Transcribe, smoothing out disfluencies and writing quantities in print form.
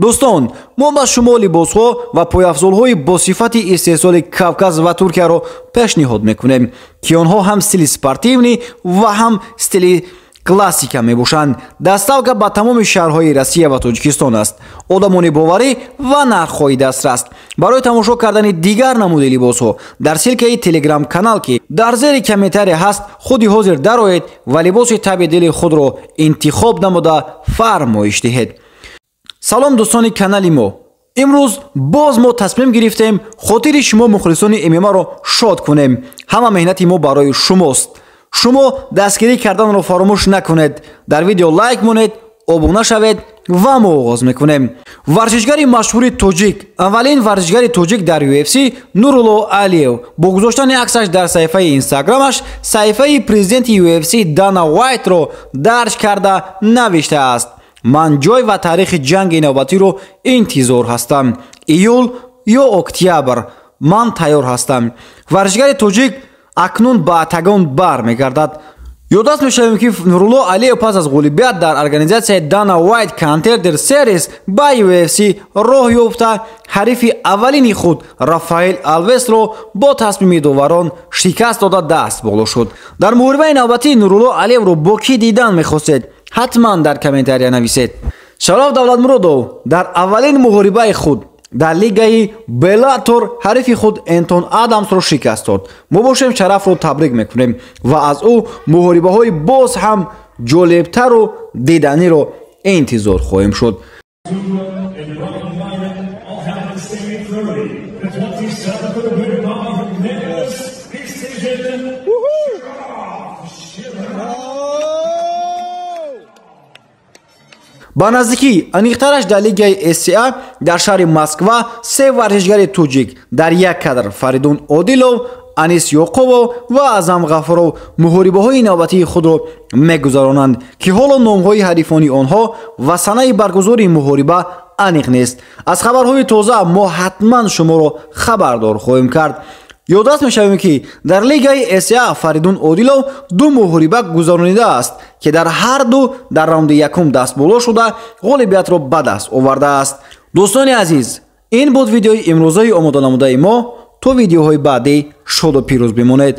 Дӯстон, мо ба шумо либосҳо ва пойафзолҳои бо сифати истеҳсоли Кавказ ва Туркияро пешниҳод мекунем, ки онҳо ҳам стили спортивный ва ҳам стили классика мебошанд. Доставка ба тамоми шаҳрҳои Россия ва Тоҷикистон аст. Одамони боварӣ ва нархҳои дастрас. Барои тамошо кардани дигар намуди либосҳо дар ссылкаи телеграм-канал, ки дар зери комментария ҳаст, худи ҳозир дароед ва либоси таби дили худро интихоб намуда фармоиш диҳед. Салом, дӯстони канали мо. Имрӯз боз мо тасмим гирифтем хотири шумо мухлисони ММА-ро шод кунем. Ҳама меҳнати мо барои шумост. Шумо дастгирӣ карданро фаромӯш накунед. Дар видео лайк монед, обуна шавед ва мо оғоз мекунем. Варзишгари машҳури тоҷик, аввалин варзишгари тоҷик дар UFC Нурулло Алиев бо гузоштани аксаш дар саҳифаи инстаграмаш саҳифаи президенти UFC Дана Уайтро дарҷ карда навиштааст: «Ман ҷой ва таърихи ҷанги навбатиро интизор ҳастам. Июл ё октябр. Ман тайёр ҳастам». Варзишгари тоҷик акнун ба октагон бар мегардад. Ёддаст мешавем, ки Нурулло Алиев пас аз ғолибият дар организатсияи Дана Уайт Contender Series ба UFC роҳ ёфта, ҳарифи аввалини худ Рафаэл Алвесро бо тасмими доварон шикаст дода даст боло шуд. Дар муҳорибаи навбатӣ Нурулло Алиевро бо кӣ дидан мехостед? Ҳатман дар комментария нависед. Шароф Давлатмуродов дар аввалин муҳорибаи худ дар лигаи Беллатор ҳарифи худ Энтон Адамсро шикаст дод. Мо бошем, Шарафро табрик мекунем ва аз ӯ муҳорибаҳои боз ҳам ҷолибтару диданиро интизор хоҳем шуд. And Rob Lyman all have the same 30. The 27 for the winner by unanimous decision. Sharaf. Ба наздикӣ, аниқтараш дар лигаи СЦА дар шаҳри Москва, се варзишгари тоҷик дар як кадр, Фаридун Одилов, Анис Ёқубов ва Аъзам Ғафуров, муҳорибаҳои навбатии худро мегузаронанд, ки ҳоло номҳои ҳарифони онҳо ва санаи баргузории муҳориба аниқ нест. Аз хабарҳои тоза мо ҳатман шуморо хабардор хоҳем кард. Ёддаст мешавем, ки дар лигаи СА Фаридун Одилов ду муҳориба гузаронидааст, ки дар ҳар ду дар раунди якум дастболо шуда, ғолибиятро ба даст овардааст. Дӯстони азиз, ин буд видеои имрӯзаи омоданамудаи мо. То видеоҳои баъдӣ шоду пирӯз бимонед.